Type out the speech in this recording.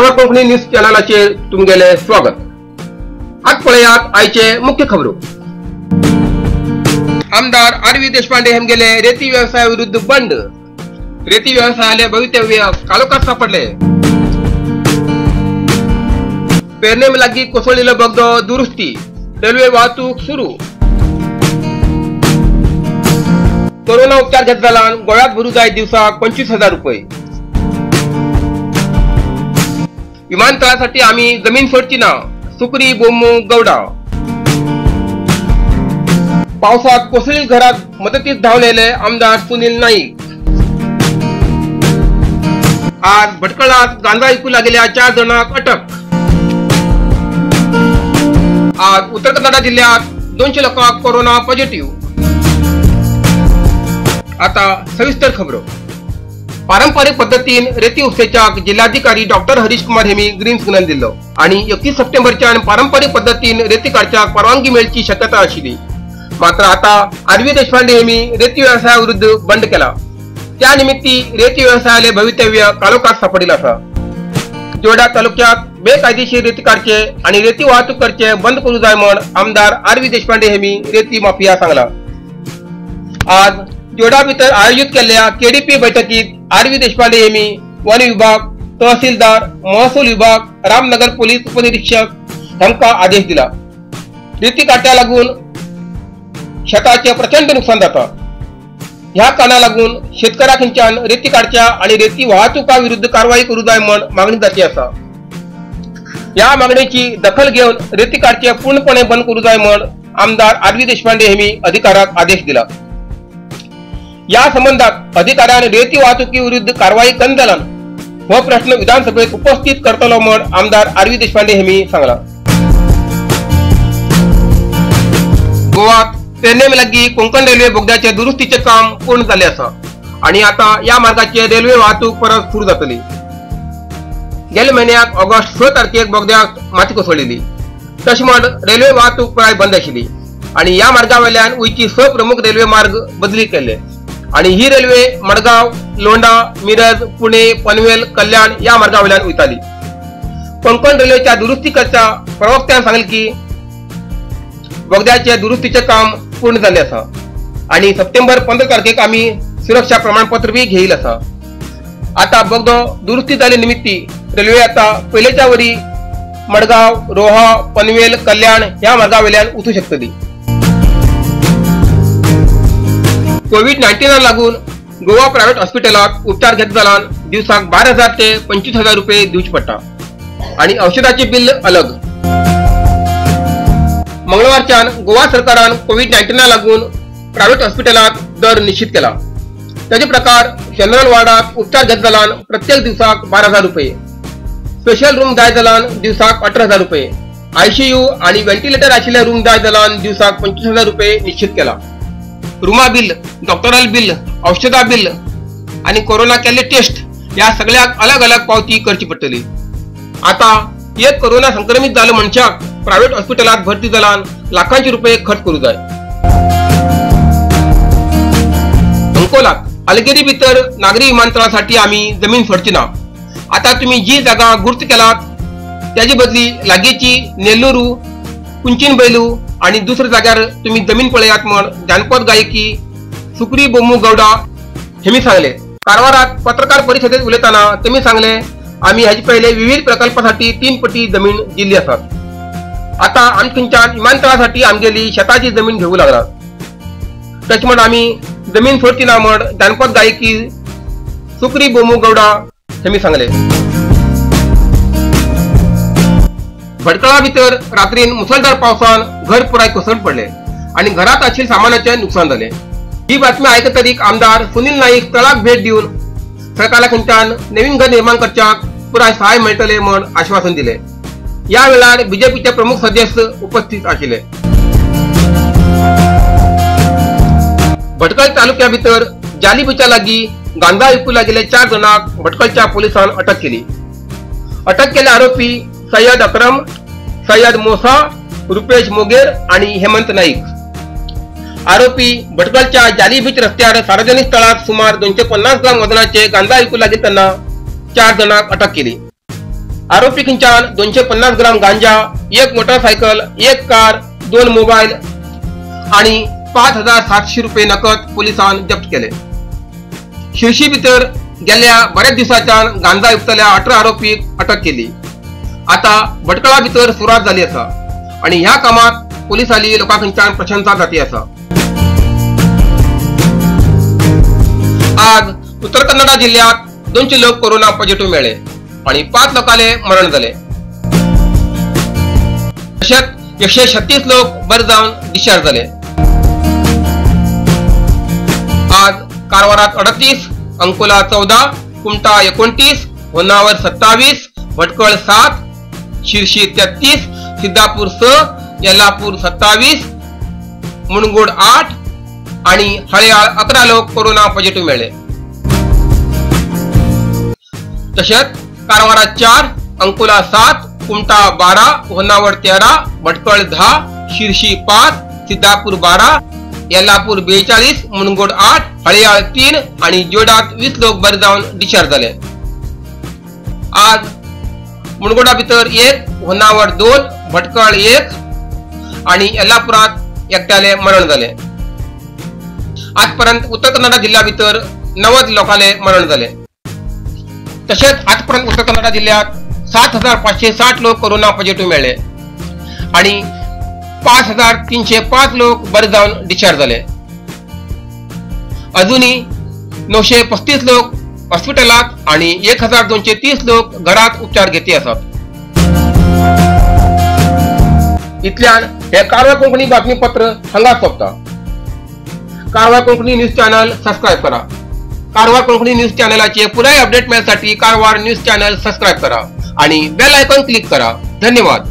Karwar Konkani news चॅनलाचेर तुमगेले स्वागत। आज पळयात आयचे मुख्य खबरो। आमदार आर व्ही देशपांडे हेमगेले रेती व्यवसाया विरुद्ध बंड। रेती व्यवसायाले भवितव्य कालोखात सापडले। पेरणे लागी कोसळलेलो बोगदो दुरुस्ती, रेल्वे वाहतूक सुरू। कोरोना उपचार घेत जाल्यार गोव्यात भरू जाय दिवसाक 25,000 रुपये। विमानतळासाठी आम्ही जमीन सोडची ना, सुकरी बोमू गौडा। पावसात कोसळील घरात मदतीस धावलेले आमदार सुनील नाईक। आज भटकळात गांजा विकू लागलेल्या 4 जणांक अटक। आज उत्तर कन्नडा जिल्ह्यात 200 लोकांक कोरोना पॉझिटिव्ह। आता सविस्तर खबरो। पारंपरिक पद्धतीन रेती उपसेच्याक जिल्हाधिकारी डॉक्टर हरीश कुमार हेमी ग्रीन सिग्नल दिल्लो आणि 31 सप्टेंबरच्यान पारंपरिक पद्धतीन रेती काडच्याक परवानगी मेळची शक्यता आशिल्ली। मात्र आता आर व्ही देशपांडे हेमी रेती व्यवसाया विरुद्ध बंड केला। त्या निमित्ती रेती व्यवसायाले भवितव्य कालोखात सापडिल आसा। जोडा तालुक्यात बेकायदेशीर रेती काडचे आणि रेती वाहतूक करचे बंद करू जाय म्हण आमदार आर व्ही देशपांडे हेमी रेती माफिया सांगला। आज जोडा भितर आयोजित केल्ल्या केडीपी बैठकीत आर व्ही देशपांडे हेमी वन विभाग, तहसीलदार, महसूल विभाग, रामनगर पोलीस उपनिरीक्षक हांकां आदेश दिला। रेती काट्या लागून शेताचे प्रचंड नुकसान जाता। ह्या कारणाक लागून शेतकऱ्या खंयच्यान रेती काडच्या आनी रेती वाहतुका विरुद्ध कारवाई करू जाय म्हण मागणी जाती आसा। ह्या मागणेची दखल घेवन रेती काडचे पूर्णपणे बंद करू जाय म्हण आमदार आर व्ही देशपांडे हेमी अधिकाऱ्याक आदेश दिला। या संबंधात अधिकाऱ्यान रेती वाहतुकी विरुद्ध कारवाई कन जालान हो प्रश्न विधानसभेत उपस्थित करतलो म्हण आमदार आर व्ही देशपांडे हेमी सांगला। गोवात पेरणे लागी कोंकण रेल्वे बोगद्याचे दुरुस्तीचे काम पूर्ण जाले आसा आणि आता या मार्गाचे रेल्वे वाहतूक परत सुरू जातली। गेल्या म्हयन्याक ऑगस्ट 6 तारखेक बोगद्याक माती कोसळिल्ली, तशें म्हण रेल्वे वाहतूक प्राय बंद आशिल्ली आणि या मार्गावेल्यान वयची 6 प्रमुख रेल्वे मार्ग बदली केले आणि ही रेल्वे मडगाव, लोंढा, मिरज, पुणे, पनवेल, कल्याण या मार्गावेल्यान वयताली। कोंकण रेल्वेच्या दुरुस्ती करच्या प्रवक्त्यान सांगले की बोगद्याचे दुरुस्तीचे काम पूर्ण जाल्ले आसा आणि सप्टेंबर 15 तारखेक आमी सुरक्षा प्रमाणपत्र बी घेईल आसा। आता बोगदो दुरुस्ती जाले निमित्ती रेल्वे आता पयलेच्या वरी मडगाव, रोहा, पनवेल, कल्याण ह्या मार्गावेल्यान वचूं शकतली। कोविड-19 लागून गोवा प्रायव्हेट हॉस्पिटलात उपचार घेत जाल्यार दिवसाक 12,000 ते 25,000 रुपये दिवचे पडटा आणि औषधाचे बिल अलग। मंगळवारच्यान गोवा सरकारान कोविड-19 लागून प्रायव्हेट हॉस्पिटलात दर निश्चित केला। त्याचे प्रकार जनरल वार्डात उपचार घेत जाल्यार प्रत्येक दिवसाक 12,000 रुपये, स्पेशल रूम जाय जाल्यार दिवसाक 18,000 रुपये, आयसीयू आणि व्हेंटिलेटर आशिल्ले रूम जाय जाल्यार दिवसाक 25,000 रुपये निश्चित केला। रुमा बिल, डॉक्टरल बिल, औषधा बिल आणि कोरोना केल्ले टेस्ट ह्या सगळ्याक अलग अलग पावती करची पडटली। आता एक कोरोना संक्रमित जालो मनशाक प्रायव्हेट हॉस्पिटलात भरती जाल्यार लाखांचे रुपये खर्च करू जाय। अंकोलात अलगेरी भितर नागरी विमानतळासाठी आम्ही जमीन सोडची ना। आता तुम्ही जी जागा गुर्त केलात त्याची बदली लागीची नेल्लुरू, कुंचीन बैलू आणि दुसऱ्या जाग्यार तुम्ही जमीन पळयात म्हण जानपद गायकी सुकरी बोमू गौडा हेमी सांगले। कारवारात पत्रकार परिषदेत उलयतना तेमी सांगले, आम्ही ह्याचे पहिले विविध प्रकल्पासाठी 3 पटी जमीन दिल्ली आसात। आता आमच्यान विमानतळासाठी आमगेली शेताची जमीन घेऊ लागला, तशें म्हण आमी जमीन सोडची ना म्हण जानपद गायकी सुकरी बोमू गौडा हेमी सांगले। भटकळा भितर रात्रीन मुसळधार पावसान घर पुराय कोसळून पडले आणि घरात आशिल्ल्या सामानाचे नुकसान जाले। ही बातमी आयकतरीक आमदार सुनील नाईक स्थळाक भेट दिवन सरकारा खंयच्यान नवीन घर निर्माण करच्याक पुराय सहाय मेळटले म्हण आश्वासन दिले। या वेळार बीजेपीचे प्रमुख सदस्य उपस्थित आशिल्ले। भटकळ तालुक्या भितर जाली बिचा लागी गांजा विकू लागिल्ले 4 जणांक भटकळच्या पोलिसान अटक केली। अटक केल्ले आरोपी सय्यद अक्रम, सय्यद मोसा, रुपेश मोगेर आणि हेमंत नाईक। आरोपी भटकळच्या जाली बीच रस्त्यार सार्वजनिक स्थळात सुमार 250 ग्राम वजनाचे गांजा विकू लागिल्ले तेन्ना 4 जणांक अटक केली। आरोपी खंयच्यान 250 ग्राम गांजा, 1 मोटरसायकल, 1 कार, 2 मोबायल आणि 5700 रुपये नकद पोलिसान जप्त केले। शिरशी भितर गेल्या बऱ्याच दिवसाच्यान गांजा विकतल्या 18 आरोपीक अटक केली। आता भटकळा भितर सुरवात जाली आसा आणि ह्या कामात पोलिसांनी लोकां खंयच्यान प्रशंसा जाती आसा। आज उत्तर कन्नडा जिल्ह्यात 200 लोक कोरोना पॉझिटिव्ह मेळ्ळे आणि 5 लोकांले मरण झाले। तशेंच 136 लोक बरे जावन डिस्चार्ज झाले। आज कारवारात 38, अंकोला 14, कुमठा 29, होन्नावर 27, भटकळ 7, शिरशी 33, सिद्धापूर 6, यल्लापूर 27, मुनगोड 8 आणि हळयाळ 11 लोक कोरोना पॉझिटिव्ह मेळ्ळे। तशेंच कारवारात 4, अंकोला 7, कुमठा 12, होन्नावर 13, भटकळ 10, शिरशी 5, सिद्धापूर 12, यल्लापूर 42, मुनगोड 8, हळयाळ 3 आणि जोडात 20 लोक बरे जावन डिस्चार्ज झाले। आज मुनगोडा भितर 1, होन्नावर 2, भटकळ 1 आणि यल्लापुरात एकट्याले मरण झाले। आजपर्यंत उत्तर कन्नडा जिल्ह्या भितर 90 लोकांले मरण झाले। तशेंच आजपर्यंत उत्तर कन्नडा जिल्ह्यात 7560 लोक कोरोना पॉझिटिव्ह मेळ्ळे आणि 5305 लोक बरे जावन डिस्चार्ज झाले। अजूनही 935 लोक हॉस्पिटलात आणि 1230 लोक घरात उपचार घेते आसात। इतल्यान हे कारवार कोंकणी बातमीपत्र हांगा सोंपता। Karwar Konkani news channel subscribe करा। कारवार कोंकणी न्यूज चॅनलाचे पुराय अपडेट मेळसाठी कारवार न्यूज चॅनल सबस्क्राइब करा आणि बेल आयकॉन क्लिक करा। धन्यवाद।